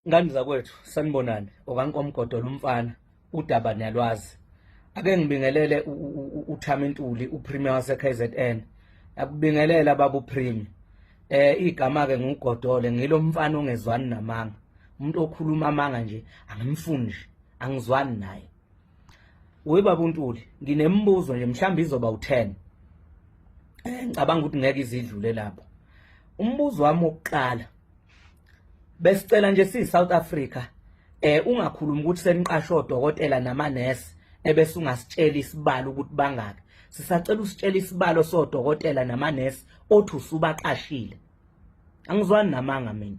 Ngane zakwethu, sanibonani. Okankomgodo lomfana, udaba niyalwazi. Ake ngibingelele uThami Ntuli, uPremier wase KZN. Yakubingelela baba uPremier. Igama ke nguGodole, ngilo mfana ongezwani namanga. Umuntu okhuluma amanga nje angimfuni nje, angizwani naye. We baba uNtuli, nginembuzo nje mhlawumbe izoba u10. Ngicabanga ukuthi ngeke izidlule lapho. Umbuzo wami wokuqala, besicela nje siyi South Africa ungakhulumi ukuthi seniqashe odokotela namanesi ebese ungasitshela isibalo ukuthi bangaki. Sisacela usitshele isibalo sodokotela namanesi othi usubaqashile. Angizwani namanga mina.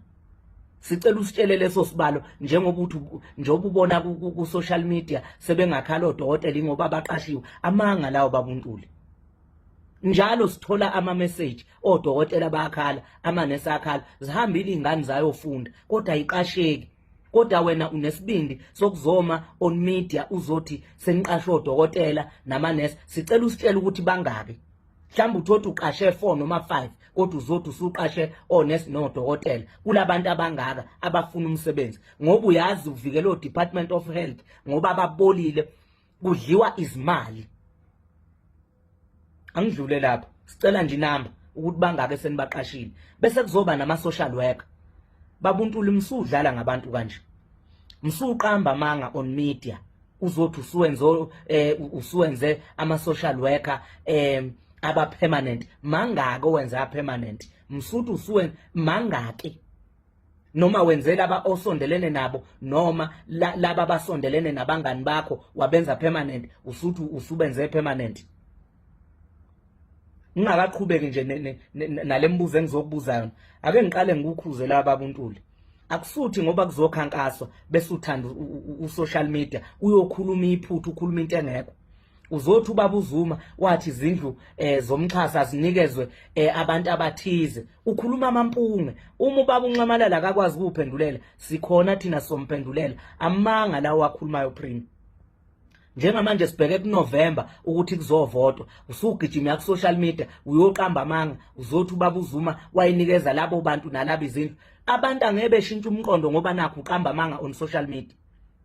Sicela usitshele leso sibalo njengoba uthi njengoba ubona ku social media sebengakhala odokotela ingoba baqashiwe. Amanga lawo babuNtuli. Njalo sithola ama message odokotela bayakhala, amanesi ayakhala, zihambile izingane zayofunda kodwa ayiqasheki. Kodwa wena unesibindi sokuzoma on media uzothi seniqashe odokotela namanesi. Sicela usitshele ukuthi bangaki. Mhlawumbe uthothi uqashe 4 noma 5 kodwa uzothi usuqashe onesi nodokotela kulabantu abangaka abafuna umsebenzi, ngoba uyazi uvikela o-Department of Health ngoba babolile, kudliwa izimali. Angidlule lapho, sicela nje inamba ukuthi bangaka esenibaqashile, bese kuzoba nama social worker. Babuntuli, msudlala ngabantu kanje, msuqamba amanga on media, uzothi usuwenze usuwenze ama social worker aba permanent. Mangaki owenza permanent? Msuthi usuwenze mangaki? Noma wenze laba osondelene nabo, noma laba abasondelene nabangani bakho wabenza permanent, usuthi usubenze permanent. Ngingakaqhubeki nje nalembuzo engizokubuza yona, ake ngiqale ngikukhuze laba abuNtuli. Akusuthi ngoba kuzokhankaswa bese uthanda u-social media uyokhuluma iphutha, ukhuluma into engekho. Uzothi ubaba uZuma wathi izindlu zomxhasa zinikezwe abantu abathize, ukhuluma amampunge. Uma ubaba uNxamalala akakwazi ukuphendulela, sikhona thina somphendulela amanga lawo akhulumayo. Premier, njengamanje sibheke kuNovember ukuthi kuzovotwa, usugijima ku social media uyoqamba amanga, uzothi ubaba uZuma wayinikeza labo bantu nalabo izindlu. Abantu angeke beshintshe umqondo ngoba nakho uqamba amanga on social media.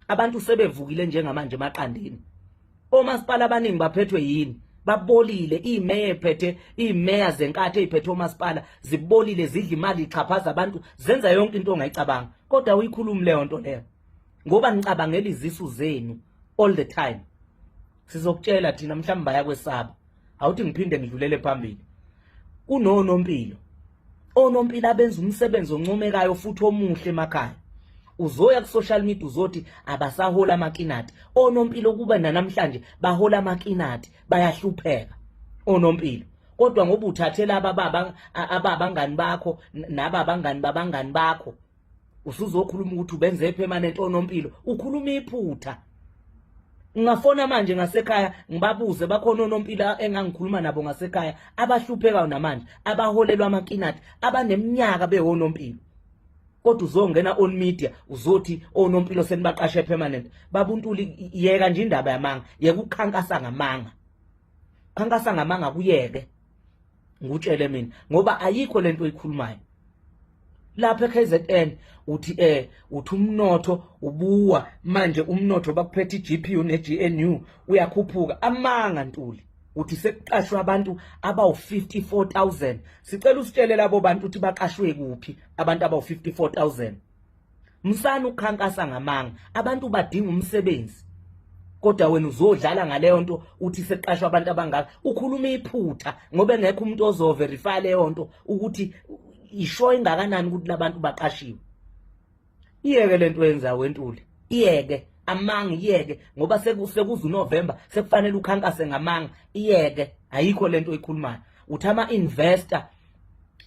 Abantu sebevukile njengamanje emaqandeni. Omasipala abaningi baphethwe yini? Babolile. Imeya ephethe, imeya zenkathi eyiphethe omasipala zibolile, zidla imali, ixhaphaza abantu, zenza yonke into ongayicabanga, kodwa uyikhulumi leyo nto leyo ngoba nicabangela izisu zenu all the time. Sizokutshela thina, mhlawumbe bayakwesaba. Awuthi ngiphinde ngidlulele phambili. Kunonompilo, onompilo abenza umsebenzi oncomekayo futhi omuhle emakhaya. Uzoya ku-social media uzothi abasahola amakinati onompilo, kuba nanamhlanje bahola amakinati, bayahlupheka onompilo. Kodwa ngoba uthathe laba baba ababangani bakho naba abangani babangani bakho, usuzokhuluma ukuthi ubenze permanent onompilo, ukhuluma iphutha. Ngingafona manje ngasekhaya ngibabuze, bakhona onompilo engangikhuluma nabo ngasekhaya abahluphekayo namanje, abaholelwa amakinati, abaneminyaka bewonompilo, kodwa uzongena on media uzothi onompilo senibaqashe permanent. Babuntuli, yeka nje indaba yamanga, yeka ukukhankasa ngamanga, khankasa ngamanga kuyeke, ngutshele mina, ngoba ayikho lento oyikhulumayo lapha eKZN. Uthi uthi umnotho ubuwa manje, umnotho bakuphethe iGPU neGNU uyakhuphuka. Amanga Ntuli. Uthi sekuqashwe abantu abawu-54,000. Sicela usitshele labo bantu ukuthi baqashwe kuphi abantu abawu-54,000. Msana ukukhankasa ngamanga, abantu badinga umsebenzi, kodwa wena uzodlala ngaleyo nto uthi seqashwa abantu abangaka, ukhuluma iphutha ngoba engekho umuntu ozoverify leyo nto ukuthi isho ingakanani ukuthi labantu baqashiwe. Iyeke lento yenzayo wentuli, iyeke amanga, iyeke, ngoba sekuza uNovember, sekufanele ukhankase ngamanga. Iyeke, ayikho lento oyikhulumayo. Uthi ama investor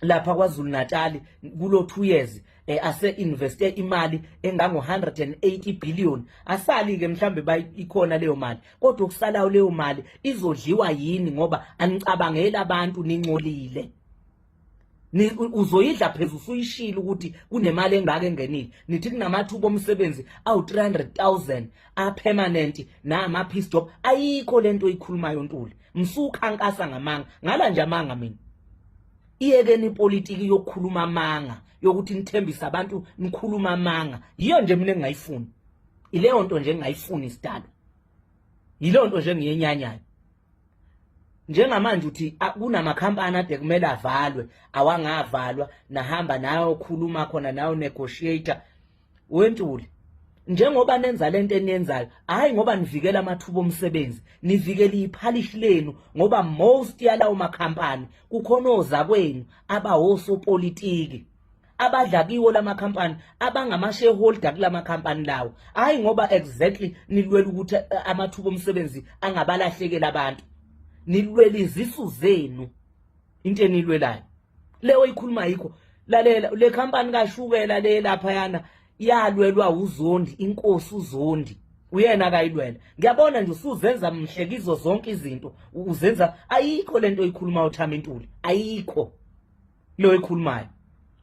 lapha kwaZulu Natal kulo 2 years ase investe imali engango 180 billion. Asali ke mhlambe ikhona leyo mali, kodwa okusalayo leyo mali izodliwa yini? Ngoba anicabangeli abantu, nincolile. Uzoyidla phezulu usuyishilo ukuthi kunemali engaka engenile. Nithi kunamathuba omsebenzi awu 300,000 a permanent nama piece job. Ayikho lento oyikhulumayo Ntuli, msukhankasa ngamanga, ngala nje amanga mina. Iyekeni ipolitiki yokukhuluma amanga, yokuthi nithembise abantu nikhuluma amanga. Yiyo nje mina engingayifuni, ileyo nto nje engingayifuni isidalo, yileyo nto nje engiyenyanyayo. Njengamanje uthi kunamakhampani ade kumele avalwe, awangavalwa, nahamba nayo khuluma khona nayo negotiator wentuli. Njengoba nenza lento eniyenzayo, hayi ngoba nivikela amathuba omsebenzi, nivikela iphalishi lenu, ngoba most yalawo makhampani kukhona ozakwenu abawosopolitiki abadla kiwo lamakhampani, abangama-shareholder kulamakhampani lawo. Hhayi ngoba exactly nilwela ukuthi amathuba omsebenzi angabalahlekeli abantu, nilwela izisu zenu. Into enilwelayo leyo ikhuluma yikho. Lalela, le khampani kashukela le laphayana yalwelwa uZondi, inkosi uZondi uyena akayilwela. Ngiyabona nje usuzenza mhle kizo zonke izinto uzenza, ayikho lento oyikhuluma uThami Ntuli, ayikho lo ekhulumayo.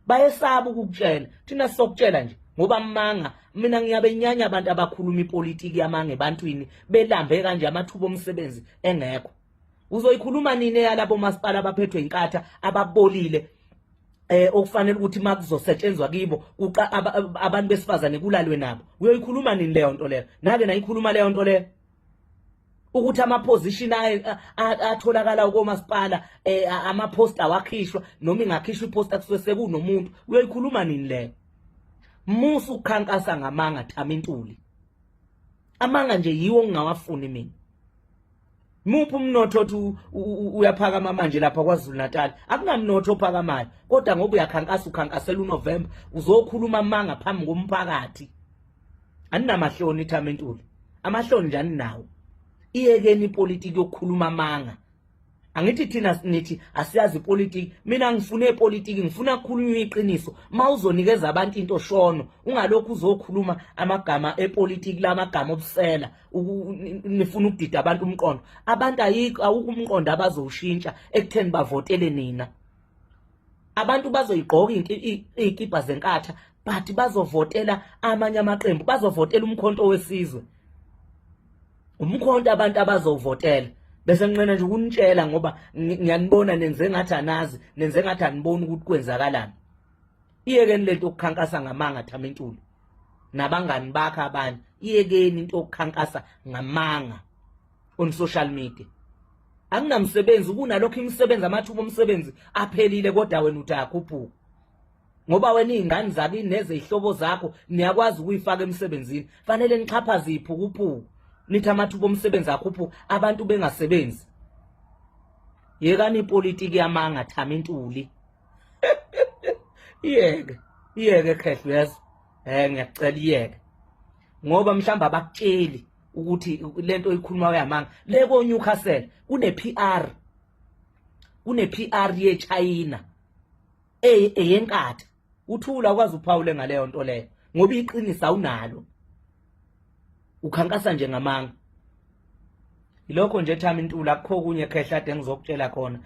Bayesaba ukukutshela, thina sizokutshela nje ngoba manga. Mina ngiyabenyanya abantu abakhuluma ipolitiki yamanga ebantwini belambe kanje, amathuba omsebenzi engekho. Uzoyikhuluma nini eyalabo masipala abaphethwe inkatha ababolile, okufanele ukuthi makuzosetshenzwa kibo abantu besifazane kulalwe nabo? Uyoyikhuluma nini leyo nto leyo? Nake nayikhuluma leyo nto leyo ukuthi ama-position atholakala komasipala, ama-post awakhishwa, noma ingakhishwa i-post kusuke sekunomuntu? Uyoyikhuluma nini leyo? Musa ukukhankasa ngamanga, Thami Ntuli. Amanga nje yiwo ngingawafuni mina. Muphi umnotho othi uyaphakama manje lapha KwaZulu Natal? Akunamnotho ophakamayo, kodwa ngoba uyakhankasa, ukhankasela uNovember, uzokhuluma amanga phambi komphakathi. Aninamahloni, Thami Ntuli? Amahloni nje aninawo? Iyekeni ipolitiki yokukhuluma amanga. Angithi thina nithi asiyazi ipolitiki. Mina ngifuna ipolitiki, ngifuna kukhulunywa iqiniso. Uma uzonikeza abantu into, shono, ungalokhu uzokhuluma amagama epolitiki, lamagama obusela. Nifuna ukudida abantu umqondo, abantu ayikho, awukho umqondo abazowushintsha ekutheni bavotele nina. Abantu bazoyigqoka iy'kibha zenkatha, but bazovotela amanye amaqembu, bazovotela uMkhonto weSizwe, umkhonto abantu abazovotela. Bese nginqena nje ukunitshela ngoba ngiyanibona nenze ngathi anazi, nenze ngathi aniboni ukuthi kwenzakalani. Iyekeni lento yokukhankasa ngamanga, Thami Ntuli nabangani bakhe abanye. Iyekeni into yokukhankasa ngamanga on social media, akunamsebenzi. Kunalokho imisebenzi, amathuba omsebenzi aphelile, kodwa wena uthi ayakhuphuka ngoba wena iy'ngane zakini nezey'hlobo zakho niyakwazi ukuyifaka emsebenzini. Fanele nixhaphaze iy'phukuphuku, nithi amathuba omsebenzi akhuphuka, abantu bengasebenzi. Yekani ipolitiki yamanga, Thami Ntuli. Iyeke, iyeke khehla, uyezwa? Ngiyakucela, iyeke, ngoba mhlawumbe abakutsheli ukuthi lento oyikhuluma uyamanga. Le ko Newcastle kune PR, kune PR yeChina eyenkatha. Uthula ukwazi uphawule ngaleyo nto leyo ngoba iqiniso awunalo, ukhankasa nje ngamanga. Ilokho nje, Thami Ntuli, akukho kunye khehla ade ngizokutshela khona,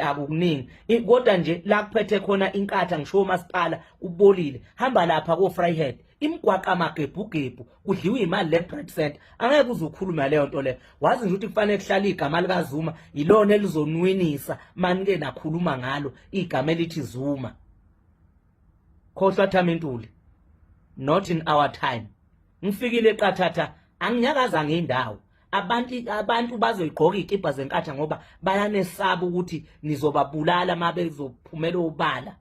akukuningi, kodwa nje la kuphethe khona inkatha, ngisho umasipala kubolile. Hamba lapha ko Vryheid, imigwaqa amagebhugebhu, kudliwa imali left, right, center. Angeke uze ukhulume leyo nto leyo. Wazi nje ukuthi kufanele kuhlale igama likaZuma, yilona elizonwinisa manike nakhuluma ngalo igama elithi Zuma. Khohlwa, Thami Ntuli, not in our time. Ngifikile eqathatha, anginyakaza ngendawo. Abantu bazoyigqoka iy'kibha zenkatha ngoba bayanesaba ukuthi nizobabulala uma bezophumela obala,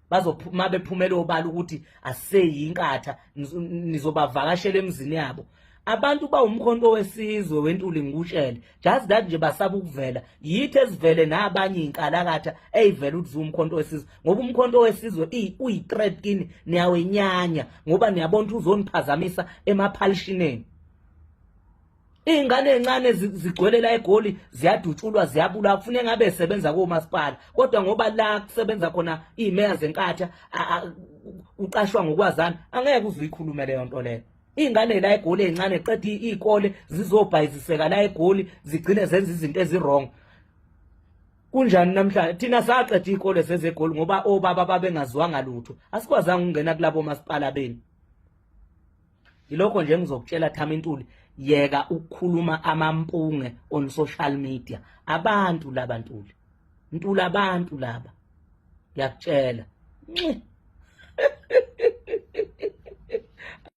bazophuma bephumela obala ukuthi aseyinkatha, nizobavakashela emzini yabo. Abantu bawuMkhonto weSizwe weNtuli, ngikutshele. Just that nje basaba ukuvela. Yithi esivele nabanye iy'nkalakatha ey'vela ukuthi ziwuMkhonto weSizwe, ngoba uMkhonto weSizwe uyi-threat kini, niyawenyanya ngoba niyabona ukuthi uzoniphazamisa emaphalishineni. Iy'ngane ey'ncane zigcwele la eGoli, ziyadutshulwa, ziyabulawa. Kufuneka ngabe sebenza komasipala, kodwa ngoba la kusebenza khona iy'meya zenkatha kuqashwa ngokwazana, angeke uze uyikhulume leyo nto leyo. Iy'ngane la eGoli ey'ncane qeda iy'kole zizobhayiziseka la eGoli, zigcine zenza izinto ezi-wrong. Kunjani namhlanje? Thina saqeda iy'kole zezegoli ngoba obaba babengaziwanga lutho, asikwazanga ukungena kulabo masipala benu. Yilokho nje engizokutshela, Thami Ntuli. Yeka ukukhuluma amampunge on social media. Abantu laba, Ntuli, Ntuli, abantu laba. Ngiyakutshela.